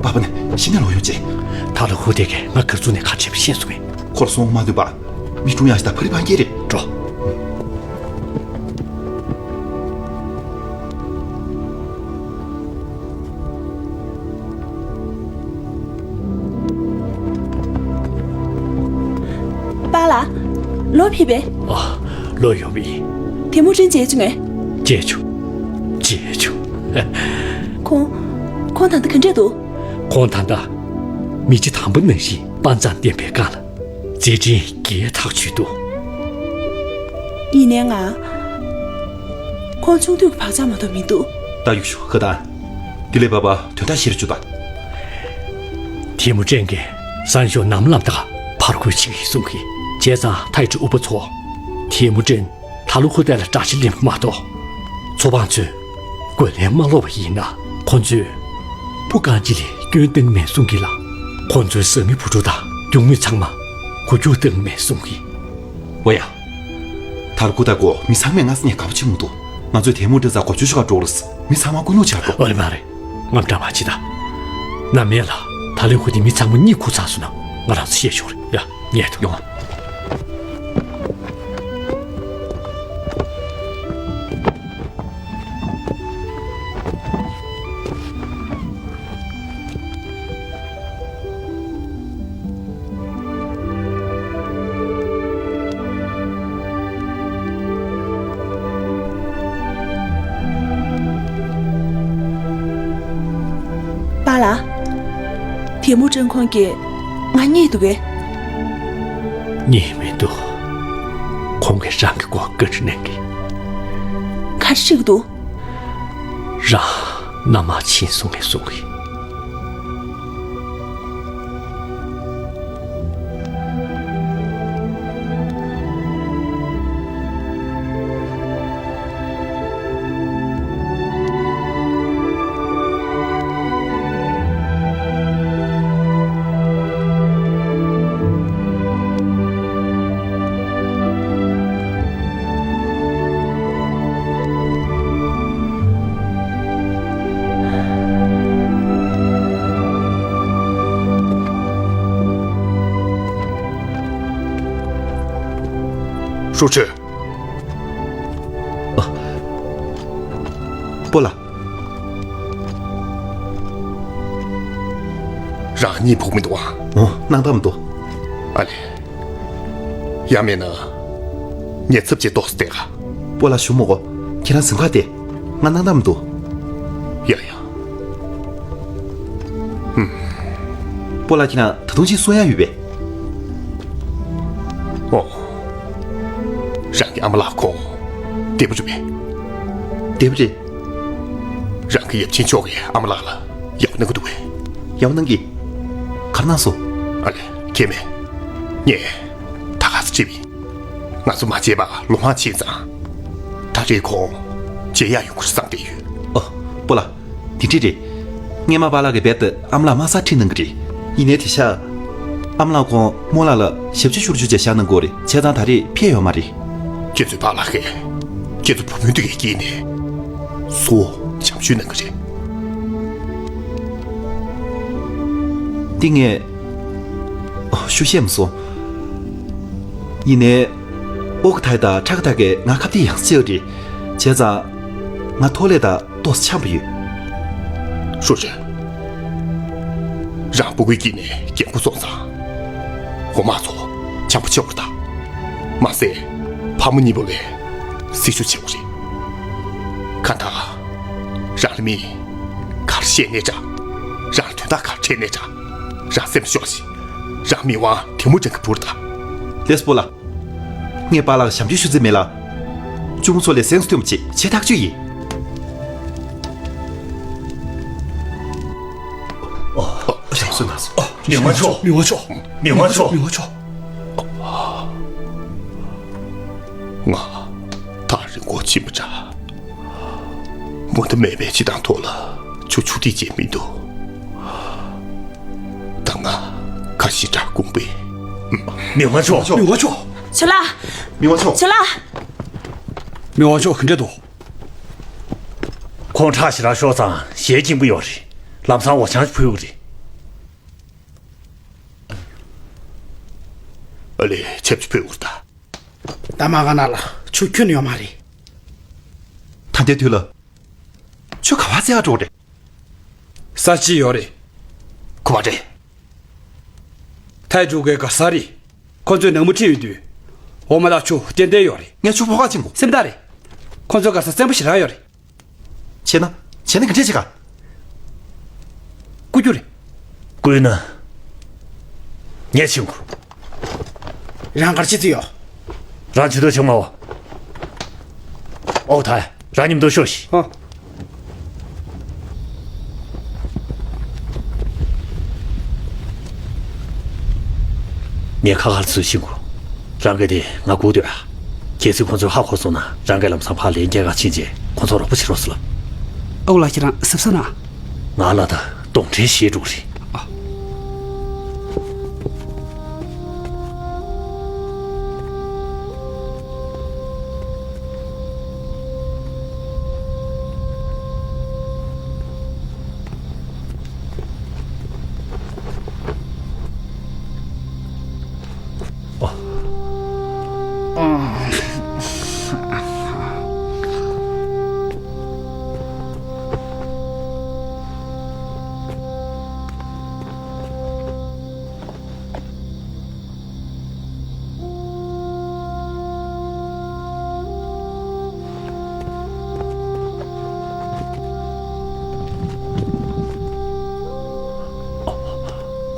པ་པ་ནི་ཤི་ནས་ལོག་ཡོང་ཅེས། ཐ་ལ་ཧུ་དེ་གས་ང་གར་བཙུགས་ནས་ཁ་བྲལ་བ་ཤེས་སོང་ངས། ཁོར་སོང་མ་འདུག་པ། མི་ཀྲུང་ཡང་ཞིག་ད་ཕ་རི་ཕང་སྐྱེས་རེད། འགྲོ། པཱ་ལགས། ལོ་ཕེབས་པས། ཨ། ལོ་ཡོང་བ་ཡིན། དེ་མུ་ཀྲེན་མཇལ་བྱུང་ངས། མཇལ་བྱུང་། མཇལ་བྱུང་། ཁོང་། ཁོང་ད་ལྟ་ག་འདྲས་འདུག་ཁོང་ད་ལྟ། མི་ཚེ་དང་པོ་ནང་བཞིན་དཔའ་མཛངས་ལྡན་པའི་སྒང་ལ། མཛད་འཕྲིན་རྒྱས་ཐག་ཆོད་འདུག་ཡིན་ནའི་ང་། ཁོང་ཆུང་དུས་ཀྱི་བག་ཆགས་མ་གཏོགས་མི་འདུག་ད་ཡུག་ཤོ་ཁ་དང་། དེ་ལས་བབ་པ་དོན་དག་ཤེར་བཅུག་དང་། ཐེ་མུ་ཀྲེན་གྱིས་སང་ཞོགས་ནམ་ལངས་དང་ཕར་རྒོལ་བྱེད་ཀྱི་ཡིན་གསུང་གི། བྱས་ཙང་ཐའི་ཀྲི་དབུ་པ་ཚོ། ཐེ་མུ་ཀྲེན། ཐ་ལུ་ཁུ་ཏའི་ལ་དགྲ་ཤ་ལེན་པ་མ་གཏོགས། ཚོ་དཔོན་ཚོས་རྒོལ་ལན་མ་སློག་པ་ཡིན་ན། ཁོ་ཚོས་བུ་རྐང་གཅིག་ལས་སྐྱོན་བཏང་མེད་གསུང་གི་ལ། ཁོ་ཚོའི་བཟའ་མི་བུ་ཕྲུག་དང་ཡོང་མི་ཚང་མ་འགུལ་སྐྱོད་བཏང་མེད་གསུང་གི། འོ་ཡ། ཐ་ལུ་ཁུ་ཏ་ཁོ་མི་ཚང་མས་ང་སི་ཉེ་དགའ་པོ་བྱེད་མི་འདུག་ང་ཚོས་དེ་མུ་ཀྲེན་ས་གོ་ཆུ་ཤོག་ག་འགྲོ་རུ། མི་ཚང་མ་ཀུན་སློང་བྱེད་དགོས། ཨོ་ལེ་མ་རེད། ངམ་འདྲ་མ་བྱེད་ད། ནམ་ཡས་ལ་ཐ་ལུ་ཁུ་ཏའི་མི་ཚང་མ་གཉིད་ཁུག་ཚར་སོང་ན་ང་རང་ཚོ་ཤེས་ཆོག་རེད་ཡ། ངས་ཐུག་ཡོང་། པཱ་ལགས། དེ་མུ་ཀྲེན་ཁོང་གིས་ང་རྙེད་འདུག་གས། རྙེད་མི་འདུག་ཁོང་གིས་རང་གི་སྐོར་བཀའ་འདྲི་གནང་གི། ག་རེ་བཤད་ཀྱི་འདུག་རང་མནའ་མ་ཕྱིན་སོང་ངས་གསུང་གི། ཧྲུའུ་ཅི། ཨ། སྤོ་ལགས། རང་གཉིད་ཕུག་མི་འདུག་ཨ། འོ། སྣང་དག་མི་འདུག་ཨ་ལེ། ཡང་མིན་ན། ཉེན་ཚབས་ཅིག་ཏོག་ཙམ་བལྟས་ག་སྤོ་ལགས་ཞུ་མོ་གོ། ཁྱེད་རང་གཟིམ་ཁང་བལྟས། ང་སྣང་དག་མི་འདུག་ཡ་ཡ། ཧུམ། སྤོ་ལགས་ཁྱེད་རང་ད་དུང་ཅིག་གསོ་ཡ་ཡོད་པས། ཨོ། རང་གི་ཨ་མ་ལགས་ཁོང་། བདེ་པོ་རེད་པས། བདེ་པོ་རེད། རང་གི་ཡབ་ཆེན་མཆོག་གིས་ཨ་མ་ལགས་ལ་ཡག་པོ་གནང་གི་འདུག་པས། ཡག་པོ་གནང་གི། ག་རེ་གནང་སོང་། ཨ་ལེ། ཁྱེད་མེད། ངས་ད་ག་ས་ཅི་བི། ང་ཚོ་མ་བརྗེད་པ་ལོ་མང་ཕྱིན་ཙང་། ད་རེས་ཁོང་མཇལ་ཡག་ཡོང་གི་རེད་བསམ་བསྡད་ཡོད། ཨོ། སྤོ་ལགས། དེ་འདྲ་རེད། སྔས་མ་པཱ་ལགས་ཀྱིས་རྦད་དེ་ཨ་མ་ལགས་དམག་སར་ཁྲིད་གནང་གི་རེད། ཡིན་ནའི་དེང་སང་། ཨ་མ་ལགས་ཁོང་རྨོ་ལགས་ལ་ཞབས་ཕྱི་ཞུ་རྒྱུ་བྱས་བཞག་གནང་གི་ཡོད་རེད། བྱས་ཙང་ད་རེས་ཕེབས་ཡོད་མ་རེད། ཁྱེད་ཚོའི་པཱ་ལགས་ཀྱིས་ཁྱེད་ཚོ་བུ་སྤུན་དེ་གའི་དཀྱིལ་ནས་གསོ་བོ་བྱམས་ཞུ་གནང་གི་རེད། འདི་ངས་ཨོ་ཤུ་ཤེས་མ་སོང་། ཡིན་ནའི་ཨོ་ཁ་ཐའི་དང་ཁྲ་ཁ་ཐའི་གིས་ང་ཁ་གཏད་ཡང་སེ་བྱས་པ་རེད། བྱས་ཙང་ང་ཐོག་ལས་དང་ཏོག་ཙམ་འཆམ་པོ་ཡོད། ཧྲུའུ་ཅན། རང་སྤུ་གུའི་དཀྱིལ་ནས་རྒན་གོག་སོང་ཙང་། འོ་མ་ཚོ་འཆམ་པོ་བྱེད་དགོས་རེད་ད། མ་ཟད་ཕ་མ་གཉིས་པོ་ལ་སྲི་ཞུ་བྱེད་དགོས་རེད། གང་ལྟར་རང་ལ་མི་ག་རེ་བཤད་ནའི་འདྲ། རང་ལ་དོན་དག་ག་རེ་འཕྲད་ནའི་འདྲ། རང་སེམས་ལ་ཤོག་ཅིག། རང་མི་དབང་དེ་མོ་འདྲ་གི་བུ་རེད་ད། ལེས་པོ་ལགས། ངས་པཱ་ལགས་ཞབས་ཞུ་ཞུ་རྩིས་མེད་ལ། གཅུང་མོ་ཚོ་ལ་སེམས་མཐུན་པ་ཅིག་བྱེད་ཐག་ཆོད་ཡིན། ཨོ། ཞབས་སུ་མ་སོང་། ཨོ། མི་དབང་མཆོག་མི་དབང་མཆོག་མི་དབང་མཆོག་མི་དབང་མཆོག་ང་ཐག་རིང་པོ་ཕྱིན་པ་འདྲ། མུ་མཐུད་མེད་པའི་སྤྱི་བཏང་ཐོག་ལ་ཆུ་ཆུ་ཏིག་ཅན་མི་འདུག། ད་ང་ཁ་ཤི་དྲག་དགོངས་པས། མི་དབང་མཆོག་མི་དབང་མཆོག་ཚུ་ལ། མི་དབང་མཆོག་ཚུ་ལ། མི་དབང་མཆོག་ག་འདྲ་འདུག། ཁོང་ཁྲག་ཞེ་དྲག་ཤོར་ཙང་ཞལ་སྐྱིན་པོ་ཡོད་རེད། ལམ་སང་འོ་ཆང་ཕུལ་དགོས་རེད། ཨ་ལས་ཆབ་ཆུ་ཕུལ་དགོས་རེད་ད། ད་མ་ག་ན་ལ་ཆུ་ཁྱོན་ཡོད་མ་རེད། ད་ལྟའི་དུས་ལ། ཆུ་ག་བ་བཙལ་འགྲོ་རེད། ས་གཅིག་ཡོད་རེད། ཁུ་བ་རེད། ཐའི་ཀྲུའུ་གའི་ག་ས་རེད། ཁོ་ཚོས་ནང་མི་ཁྲིད་ཡོང་དུས། འོ་མ་དང་ཆུ་ཏན་ཏན་ཡོད་རེད། ངས་ཆུ་ཕོར་པ་ཕྱིན་དགོས། སེམས་ཐག་རེད། ཁོ་ཚོའི་ག་ས་བཙན་པོ་ཞེ་དྲག་ཡོད་རེད། བྱས་ན། བྱས་ན་ག་འདྲས་བྱེད་ག། བསྐུར་རྒྱུ་རེད། བསྐུར་ན། ངས་ཕྱིན་དགོས། རང་གར་ཅི་ཙི་ཡོད། རང་ཇུས་གཏོགས་བྱེད་མ་འོ། ཨོ་ཐའི། རང་མཉམ་དུ་ཤོག་ཤིག། ཨ། ངས་ཁ་ཁར་ཚུར་ཤིང་གོ། རང་གི་དེ་ང་སྒུག་སྡོད་ཨ། གལ་སྲིད་ཁོ་ཚོས་ཧ་གོ་སོང་ན་རང་གི་ལམ་སང་ཕར་ལན་སྐྱེལ་ག་ཕྱིན་རྗེས་ཁོ་ཚོར་རོགས་པ་བྱེད་རོགས་ཟེར་ལབ། ཨོ་ལགས་ཁྱེད་རང་གཟབ་གཟབ་གནང་། ང་ལ་ད་གདོང་དྲན་ཞེ་དྲུག་རེད། ཨ།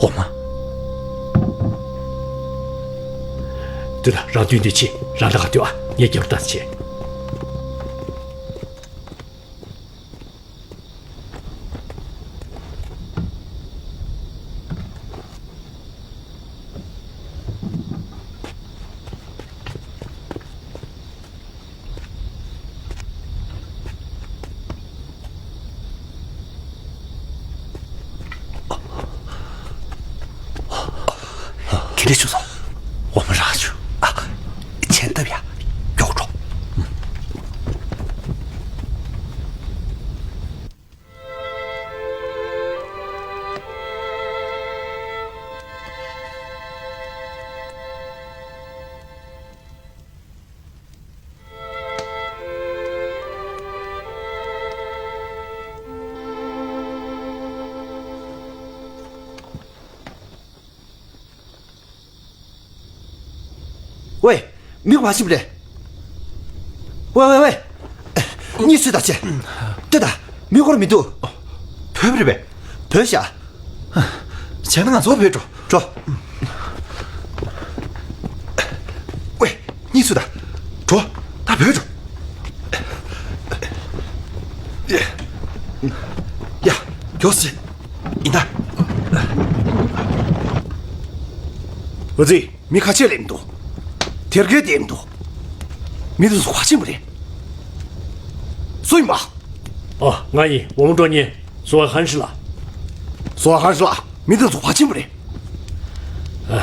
འོ་མ། དེ་ལ་རང་དུས་འདི་ཆེ་རང་ད་ག་དུས་ཨ་ངས་རྒྱབ་ལྟ་ཆེ། ག་འདྲས་བྱུང་སོང་། འོ་མ་རག་བྱུང་། ཨ། མཆན་བཏབ་ཡ། མགྱོགས་འགྲོ། ཝེ། མི་ག་པར་ཕྱིན་པ་རེད། ཝེ་ཝེ་ཝེ། གཉིད་སད་ད་ཆེ། ལྟོས་ད། མི་སྐོར་མི་འདུག། བུད་པ་རེད་པས། བུད་ཤག། བྱས་ན་ང་ཚོ་བུད་འགྲོ། འགྲོ། ཝེ། གཉིད་སད་ད། འགྲོ། ད་བུད་འགྲོ། ཡ། མགྱོགས་སེ། ཡིན་ད། འོ་ཙི། མི་ཁ་ཤས་སླེབས་འདུག། དེར་གས་བསྡད་འདུག། མི་དེ་ཚོ་ག་ཕྱིན་པ་རེད། སུ་ཡིན་པ། ཨ། ང་ཡིན། འོ་མ་འགྲོ་མཁན་ཟུར་པ་ཧན་ཧྲི་ལགས། ཟུར་པ་ཧན་ཧྲི་ལགས། མི་དེ་ཚོ་ག་ཕྱིན་པ་རེད། ཨ།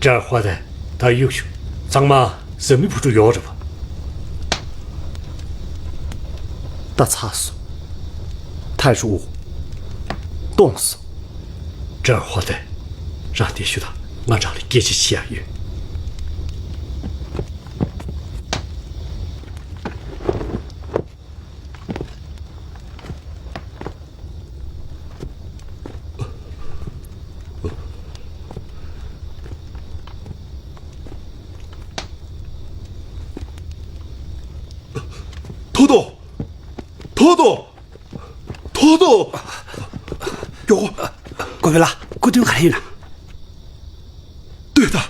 ཀྲར་ཧྭ་དེ་ད་གཡུག་བཞུགས། ཚང་མ་བཟའ་མི་བུ་ཕྲུག་ཡོད་རེད་པ། ད་ཚར་སོང་། ཐའི་ཧྲུའུ་སྟོངས་སོང་། ཀྲང་ཧོ་ཏེ། རང་འདིར་བཞུགས་དང་། ང་རང་ལ་སྐད་ཆ་བཤད་ཡ་ཡོད། ཐོ་ཐོ། ཐོ་ཐོ། ཐོ་ཐོ། མགྱོགས། གོ་བེ་ལགས། སྐུ་མདུན་ག་རེ་ཡོད་ན། ལྟོས་དང་།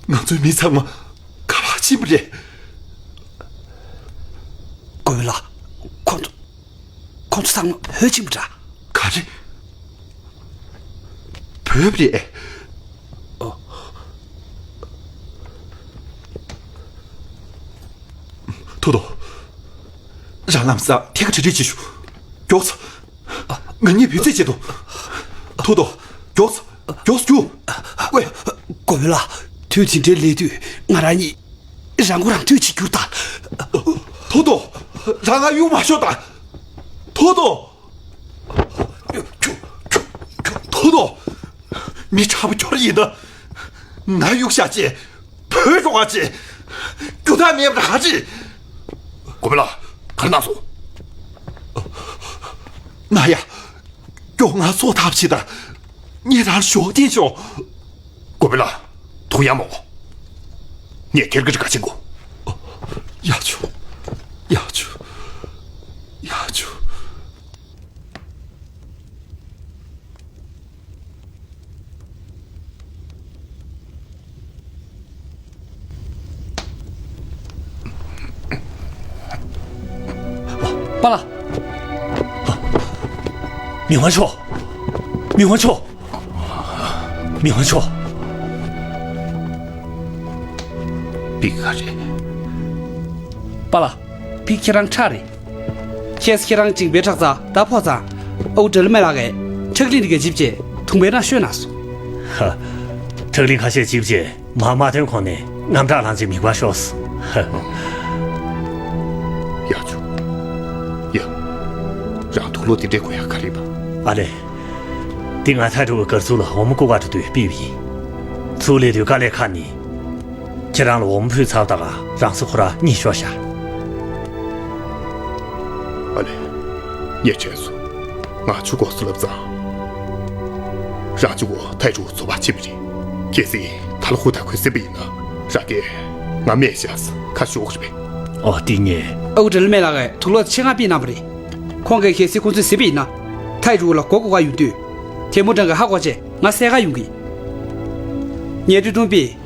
ང་ཚོའི་མི་ཚང་མ་ག་པར་ཕྱིན་པ་རེད། གོ་བེ་ལགས། ཁོང་ཚོ། ཁོང་ཚོ་ཚང་མ་བོད་ཕྱིན་པ་འདྲ། ག་རེ། བོད་རེད། ཐོ་ཐོ། རང་ལམ་སང་ཐད་ཀར་གྲ་སྒྲིག་བྱེད་ཤོག་མགྱོགས་སོང་། ང་གཉིས་བེད་སྤྱད་བྱེད་དོ། ཐོ་ཐོ། མགྱོགས་སོང་། མགྱོགས་སོང་། རྒྱུགས། ཝེ། གོ་བེ་ལགས། དུས་དེ་འདྲའི་སླེབས་དུས་ང་རང་གཉིས་རང་མགོ་རང་ཐོན་བྱེད་རྒྱུ་ད། ཐོ་ཐོ། རང་ང་གཡུག་མ་ཤོག་དང་། ཐོ་ཐོ། ཐོ་ཐོ། མི་ཁྲ་བོ་ཁྱོད་ཡིན་ན། ང་གཡུག་བཞག་ཅིག་བོད་འགྲོ་བ་ཅིག་རྒྱུ་དག་མེད་པ་ག་ཅིག་གོ་བེ་ལགས། ག་རེ་གནང་སོང་། ན་ཡ། མགྱོགས་ང་སོ་ཐབས་བྱེད་དང་། ངས་རང་ཞོགས་ཐེན་ཤོག་གོ་བེ་ལགས། ཐུགས་ཡ་མོ། ངས་ཁེར་གི་ག་ཆེན་གོ། ཡ་ཆུ། ཡ་ཆུ། ཡ་ཆུ། པཱ་ལགས། མི་དབང་མཆོག་མི་དབང་མཆོག་མི་དབང་མཆོག་པི་ག་རེད། པཱ་ལགས། པི་ཁྱེད་རང་ཁྲག་རེད། ཁྱེད་ཁྱེད་རང་ཅིང་པའི་ཁྲག་རྩ་ད་ཕོག་ཙང་། ཨའུ་ཏྲ་ལི་མེ་ལགས་ཀྱིས་ཁྲག་ལིང་འདི་ག་ཅིབ་ཅེ་དུང་པའི་ནང་བཤོས་གནང་སོང་། ཧ། ཁྲག་ལིང་ཁ་ཤས་ཅིབ་ཅེ་མ་མ་ཐོན་གོང་ནས་རྔམ་དྲག་ལངས་ཅིག་མིད་པ་ཤོར་སོང་། ཧ། ཡག་བྱུང་། ཡ། རང་དུག་ལོག་འདི་འདྲའི་དགོས་ཡ་ག་རེ་ཡིན་པ། ཨ་ལེ། འདི་ང་ཐའི་ཀྲུའུ་གར་ཚུགས་ལ་འོ་མ་རྐུ་ག་འགྲོ་དུས་ཕུལ་བ་ཡིན། ཚུར་སླེབས་དུས་དཀའ་ལས་ཁག་ནི། ཁྱེད་རང་ལ་འོ་མ་ཕུལ་ཚར་བ་དང་རང་ས་ཁོ་ར་གཉིད་ཤོར་ཤག་ཨ་ལེ། ངས་དྲན་སོང་། ང་ཆུ་འགོ་སུ་ལབ་ཙང་། རང་ཆུ་འགོ་ཐའི་ཀྲུའུ་ཚོ་བ་ཆེ་བ་རེད། གལ་སྲིད་ད་ལ་ཁུ་ད་ཁུ་སྲིད་པ་ཡིན་ན་རང་གིས་ང་མེད་ཤག་ཁ་ཤོག་རེད་པས། ཨོ་དེ་ངས། ཨའུ་ཏྲ་ལི་མེ་ལགས་ཀྱིས་དུག་ལོག་ཆེད་མངགས་ཕུལ་གནང་བ་རེད། ཁོང་གིས་གལ་སྲིད་ཁོང་ཚོས་སྲིད་པ་ཡིན་ན། ཐའི་ཀྲུའུ་ལ་མགོ་སྐོར་ག་ཡོང་དུས། ཐེ་མུ་ཀྲང་གིས་ཧ་གོ་བྱས་ང་བསད་ག་ཡོང་གི། ཉེ་དུས་ཀྲུང་པས།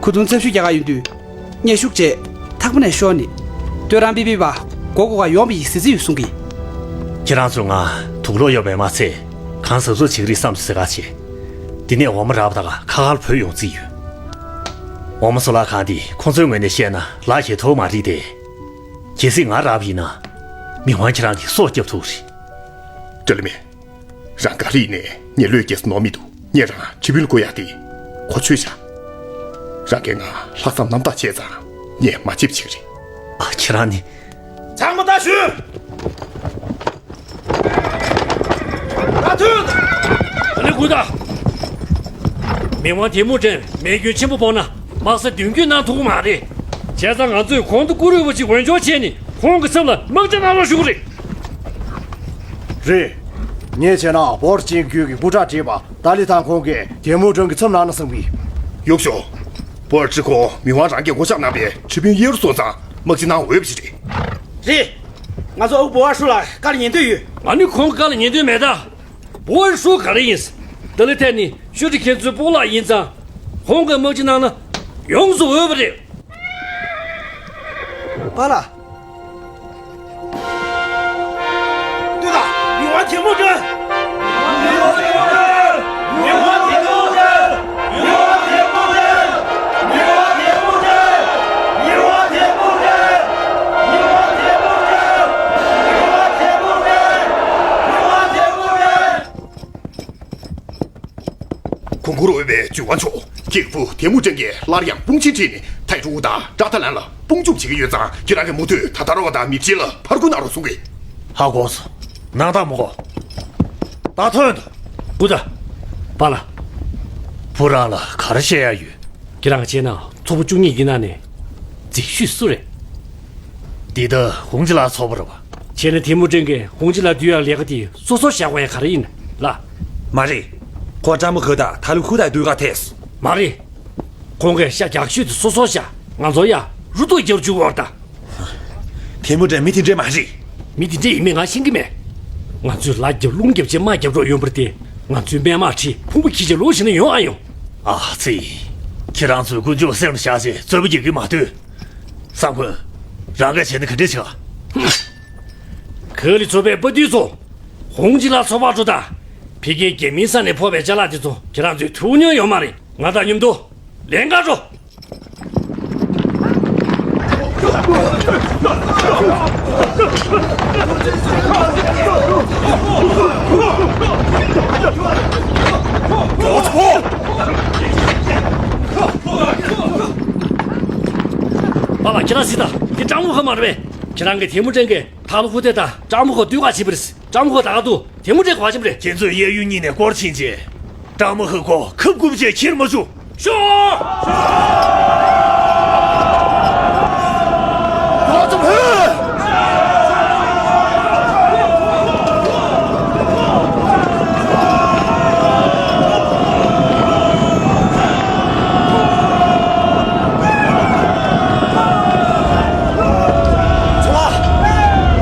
གོ་དུང་ཚབ་ཞུ་རྒྱག་ག་ཡོང་དུས། ཉེ་ཤུགས་བྱས། ཐག་པ་ནས་ཤོར་ནས། སྟོད་རང་པི་པི་པ། མགོ་སྐོར་ག་ཡོང་བ་ཡི་ཟི་ཟི་ཡོད་གསུང་གི། ཁྱེད་རང་ཚོས་ང་དུག་ལོག་ཡོད་པས་མ་ཚད། གང་གཟབ་གཟབ་བྱེད་ཀྱི་རེད་བསམ་སོང་ཟེར་ག་བྱས། འདི་ནས་འོ་མ་རག་པ་ད་ག་ཁ་ཁར་བུད་ཡོང་རྩིས་ཡོད། འོ་མ་གཙུག་ལག་ཁང་འདི་ཁོང་ཚོའི་ངོས་ནས་བཤད་ན་ལག་ཁྱེར་ཐུབ་མ་རེད་དེ། གལ་སྲིད་ང་རག་པ་ཡིན་ན། མི་དབང་ཁྱེད་རང་གི་སྲོག་སྐྱོབ་ཐུབ་རེད། ཏྲ་ལི་མེ། རང་ག་རེ་ཡིན་ནའི་ངས་བློས་བཀལ་ས་ནོར་མི་འདུག་ངས་རང་ཁྲི་དཔོན་བསྐོ་ཡག་དེ་གོ་ཆོད་བཞག་རང་གིས་ང་ལྷག་བསམ་རྣམ་དག་བྱས་ཙང་ངས་མ་བརྗེད་པ་ཞིག་རེད། ཨ། ཁྱེད་རང་ནི། ཚང་མ་ད་ཞུ། ད་ཐུག་ད་ནི་སྒུག་ད། མི་དབང་ཐེ་མུ་ཀྲན་མེ་སྐྱོན་ཆེན་པོ་ཕོག་ན་དམག་ས་མདུན་སྐྱོད་གནང་ཐུབ་ཀྱི་མ་རེད། བྱས་ཙང་ང་ཚོས་གོང་དུ་བཀུར་འོས་པ་ཅིག་འོས་སྦྱོར་བྱས་ནས་ཁོང་གི་ཚབ་ལ་དམག་རྒྱག་གནང་རོགས་ཞུ་གི་རེད། རེད། ངས་བྱས་ན་བོར་ཅིན་རྒྱུད་ཀྱི་སྐུ་དྲག་བྲིས་པ་ཏཱ་ལི་ཐང་ཁོང་གིས་ཐེ་མུ་ཀྲན་གྱི་ཚབ་གནང་ན་བསམ་གི། གཡུག་ཞོག་བོར་ཅི་ཁོང་མི་དབང་རང་གིས་བསྐོ་གཞག་གནང་པའི་ཁྲི་དཔོན་གཡས་རུ་སོང་ཙང་དམག་སྤྱི་གནང་འོས་པ་ཞིག་རེད། རེད། ང་ཚོ་ཨུ་བོ་ཨ་ཧྲུ་ལ་བཀའ་ལ་ཉན་འདོད་ཡོད། ང་ནི་ཁོང་གི་བཀའ་ལ་ཉན་འདོད་མེད་ད། བོར་ཧྲུ་ག་རེ་ཡིན། ཏཱ་ལི་ཐན་ནི་ཤུ་ཀྲི་མཁན་ཚོའི་སྤོ་ལགས་ཡིན་ཙང་། ཁོང་གིས་དམག་སྤྱི་གནང་ན་ཡོངས་སུ་འོས་པ་རེད། པཱ་ལགས། ལྟོས་དང་། མི་དབང་ཐེ་མུ་ཀྲན། མི་དབང་ཐེ་མུ་ཀྲན། མི་དབང་ཐེ་མུ་ཀྲན། མི་དབང་ཐེ་མུ་ཀྲན། མི་དབང་ཐེ་མུ་ཀྲན། མི་དབང་ཐེ་མུ་ཀྲན། མི་དབང་ཐེ་མུ་ཀྲན། གོང་བཀུར་འོས་པའི་ཇུས་ཝང་མཆོག་ཁྱེད་ཀྱི་བུ་ཐེ་མུ་ཀྲན་གྱིས་སླར་ཡང་དཔུང་ཆེན་ཁྲིད་ནས་ཐའི་ཀྲུའུ་དང་ཀྲག་ཐ་ལན་ལ་དཔུང་འཇུག་བྱེད་ཀྱི་ཡོད་ཙང་ཁྱེད་རང་གིས་མུ་མཐུད་ད་ད་རོ་བ་དང་མིག་ཅན་ལ་ཕར་རྒོལ་གནང་རོགས་གསུང་གི། ཧ་གོ་སོང་། སྣང་དག་མ་གོ། ད་ཐོན་ཐོན། སྐུ་ད། པཱ་ལགས། བུ་རང་ལ་ག་རེ་བཤད་ཡ་ཡོད། ཁྱེད་རང་བྱས་ན་ཚོགས་པ་བཅུ་གཉིས་ཀྱི་ནང་ནས་རྫིག་ཤོས་སུ་རེད། འདི་ད་ཧུང་ཅི་ལགས་ཚོགས་པ་རེད་པ། བྱས་ན་ཐེ་མུ་ཅིན་གྱིས་ཧུང་ཅི་ལགས་བསྡུ་ཡག་ལས་ཀ་དེ་སོ་སོར་བཞག་དགོས་ཡ་ག་རེ་ཡིན་ལ། མ་རེད། ཁོ་ཀྲང་མུ་ཧེ་དང་ཐ་ལི་ཧུ་ཐའི་བསྡུ་ག་ཐད་སོང་། མ་རེད། ཁོང་གིས་ཤ་རྒྱགས་ཤོས་དེ་སོ་སོར་བཞག་ང་ཚོ་ཡ་རུ་ཏོ་རྒྱབ་བཅུག་བར་ད། ཐེ་མུ་ཅིན་མི་དེ་འདྲས་མ་རེད། མི་དེ་འདྲས་ཡིན་མིན་ང་ཤེས་ཀྱི་མེད། ང་ཚོས་ལ་རྒྱབ་རླུང་རྒྱབ་བྱས་དམག་རྒྱབ་རོགས་ཡོང་བར་བལྟས། ང་ཚོས་སྨན་དམག་ཁྲིད་ཕུང་པོ་འཁྱེར་བྱས་ལོག་ཕྱིན་ན་ཡོང་ཨ་ཡོང་། ཨ་ཙི། ཁྱེད་རང་ཚོས་དཀོན་མཆོག་སེམས་ལ་བཞག་བྱས་རྩོད་པ་རྒྱག་གི་མ་འདུག་བསམ་ཁོས། རང་ག་བྱས་ན་ག་འདྲས་བྱེད་ག་ག་ལི་ཚོ་པའི་དཔའ་རྟུལ་ཚོ། ཧུང་ཅི་ལགས་ཚོགས་པར་འགྲོ་དང་། ཕ་གིའི་རྒྱ་མིའི་ས་ནས་ཕོག་པའི་ཅ་ལག་དེ་ཚོ་ཁྱེད་རང་ཚོས་ཐུག་མྱོང་ཡོད་མ་རེད། ང་དང་མཉམ་དུ་ལེན་ག་འགྲོ། པཱ་ལགས་ཁྱེད་རང་གཟིགས་དང་། འདི་ཀྲང་མུ་ཧེ་མ་རེད་པས། ཁྱེད་རང་གིས་ཐེ་མུ་ཅིན་གྱིས་ཐ་ལི་ཧུ་ཐའི་དང་ཀྲང་མུ་ཧེ་བསྡུ་ག་བྱས་པ་རེད། ཀྲང་མུ་ཧེ་ད་ག་འདུག་ཐེ་མུ་ཅིན་ག་པར་ཕྱིན་པ་རེད། ཁྱེད་ཚོས་གཡས་གཡོན་གཉིས་ནས་སྐོར་ཕྱིན་རྗེས། ཀྲང་མུ་ཧེ་ཁོ་ཁབ་སྐུབ་བྱས་ཁྱེར་མ་བཅུག་ཤོག་ཚོ་བ།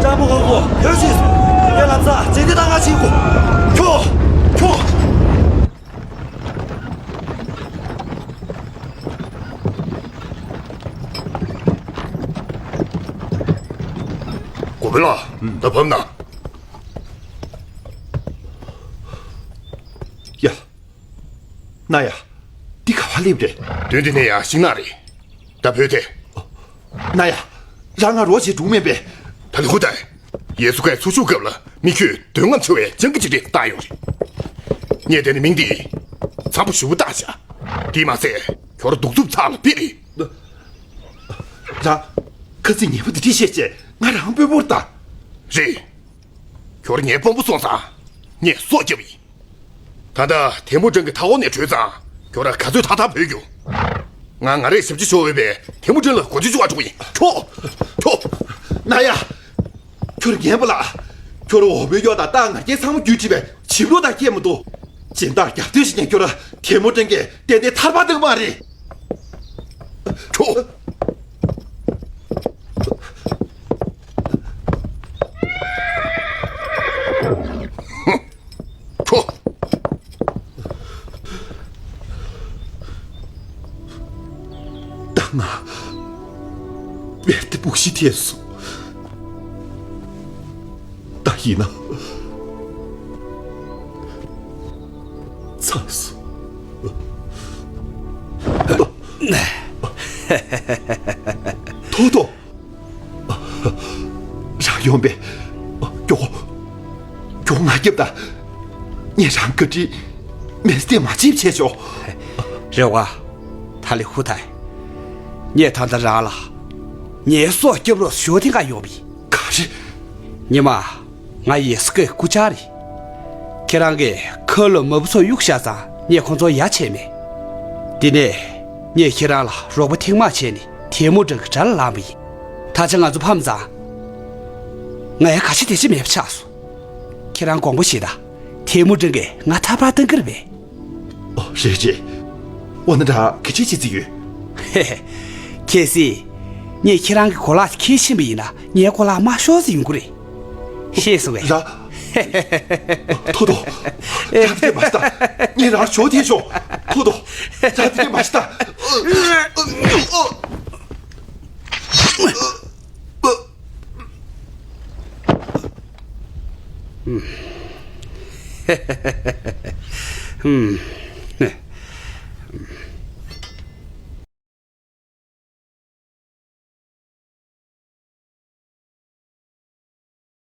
ཀྲང་མུ་ཧེ་ཁོ་ཡོད་ཤིག་ངས་ལབ་ཚར། རྗེས་འདེད་གཏང་ག་ཕྱིན་དགོས། ཁྱོ། ཁྱོ། གོ་བེ་ལགས། ད་བབས་ན། ཡ། ན་ཡ། འདི་ག་པར་སླེབས་རེད། མདུན་དེ་ནས་ཡར་ཤིང་ནགས་རེད། ད་བོས་ཏེ། ན་ཡ། རང་ང་རོགས་བྱེད་འགྲུག་མེད་པས། ད་ལི་ཧུ་ཐའི། ཡེ་སུ་ཁའི་ཚོགས་ཞུགས་སྐབས་ལ་མི་ཁྱོད་འདོད་རྔམ་ཆེ་བའི་སྤྱང་ཀི་ཅིག་རེད་བཏགས་ཡོང་རེད། ངས་དེ་ནི་མིང་འདི་འཚམ་པོ་ཞེ་པོ་བཏགས་བཞག་དེས་མ་ཟད་ཁྱོད་ར་གདུག་རྩུབ་ཚ་ལ་ཕེབས་རེད། རང་། ཁ་ཚིག་ཉེས་པོ་འདི་འདྲས་བཤད་བྱས་ང་རང་དཔོན་པོར་ལྟ། རེད། ཁྱོད་ར་ངའི་དཔོན་པོ་སོང་ཙང་ངས་སྲོག་བསྐྱབས་ཡིན། ད་ལྟ་ཐེ་མུ་ཅིན་གྱི་མཐའ་འཁོར་ནས་བྲོས་ཙང་ཁྱོད་ར་ག་ཚོད་ཐག་ཐག་བོས་རྒྱུ། ང་ང་རས་ཞབས་ཕྱི་ཞུ་འོས་པའི་ཐེ་མུ་ཅིན་ལ་གོ་ཆོད་ཞུ་བར་འགྲོ་གི་ཡིན། ཁྱོ། ཁྱོ། ན་ཡ། ཁྱོད་ར་ངན་པ་ལ། ཁྱོད་ར་འོ་བོད་གཡོག་དང་རྟ་ང་རྒྱལ་ཚང་མ་རྒྱུད་ཁྲིད་པའི་བྱིས་བློ་དང་ཁྱད་མི་འདུག་སྦྱིན་བདག་རྒྱབ་གཏོད་བྱེད་མཁན་ཁྱོད་ར་ཐེ་མུ་ཅིན་གྱིས་ཏན་ཏན་ཐར་པ་གཏང་གི་མ་རེད། ཁྱོ། ཁྱོ། ད་ང་བེར་ཏི་སྦུག་ཤི་ཐེབས་སོང་། ད་ཡིན་ན་ཚར་སོང་། ཐོ་ཐོ། རང་ཡོང་པས། མགྱོགས། མགྱོགས་ང་རྒྱབ་དང་། ངས་རང་བཀའ་དྲིན་མེད་བསྟན་མ་བྱེད་བྱས་ཤོག་རེ་བ། ཐ་ལི་ཧུ་ཐའི། ངས་ད་ལྟ་རང་ལ་ངའི་སྲོག་སྐྱབས་རོགས་ཞུ་ཐེངས་ཀ་ཡོང་བ་ཡིན། ག་རེ། ཉི་མ། ང་ཡེ་སུ་ཀའི་སྐུ་བཅར་རེད། ཁྱེད་རང་གིས་ཁ་ལོ་མ་བུ་ཚོ་གཡུག་བཞག་ཙང་ངས་ཁོང་ཚོ་ཡ་བྱས་མེད། དེ་ནས་ངས་ཁྱེད་རང་ལ་རོགས་པ་ཐེངས་མང་བྱས་ནས་ཐལ་མོ་སྒྲ་གི་དགྲ་ལ་ལངས་པ་ཡིན། ད་ཆ་ང་ཚོ་ཕམ་ཙང་། ང་ཡ་ག་ཆེ་དེ་ཆེ་མེད་པ་ཆགས་སོང་། ཁྱེད་རང་དགོངས་པ་བཞེས་དང་། ཐལ་མོ་སྒྲ་གིས་ང་ཐར་པར་བཏང་གི་རེད་པས། ཨོ་རེད་རེད། འོ་ན་ད་ག་ཅི་བྱེད་རྩིས་ཡོད། ཧེ་ཧེ། གལ་སྲིད། ངས་ཁྱེད་རང་གི་གོ་ལག་འཁྱེར་ཕྱིན་པ་ཡིན་ན་ངའི་གོ་ལག་མ་ཤོར་ཟེར་ཡོང་གི་རེད། ཤེས་སོང་ངས། ར། ཐོ་ཐོ། ར་དེ་མ་ཤི་ད། ངས་རང་ཞོ་དེ་ཤོ། ཐོ་ཐོ། ར་དེ་མ་ཤི་ད།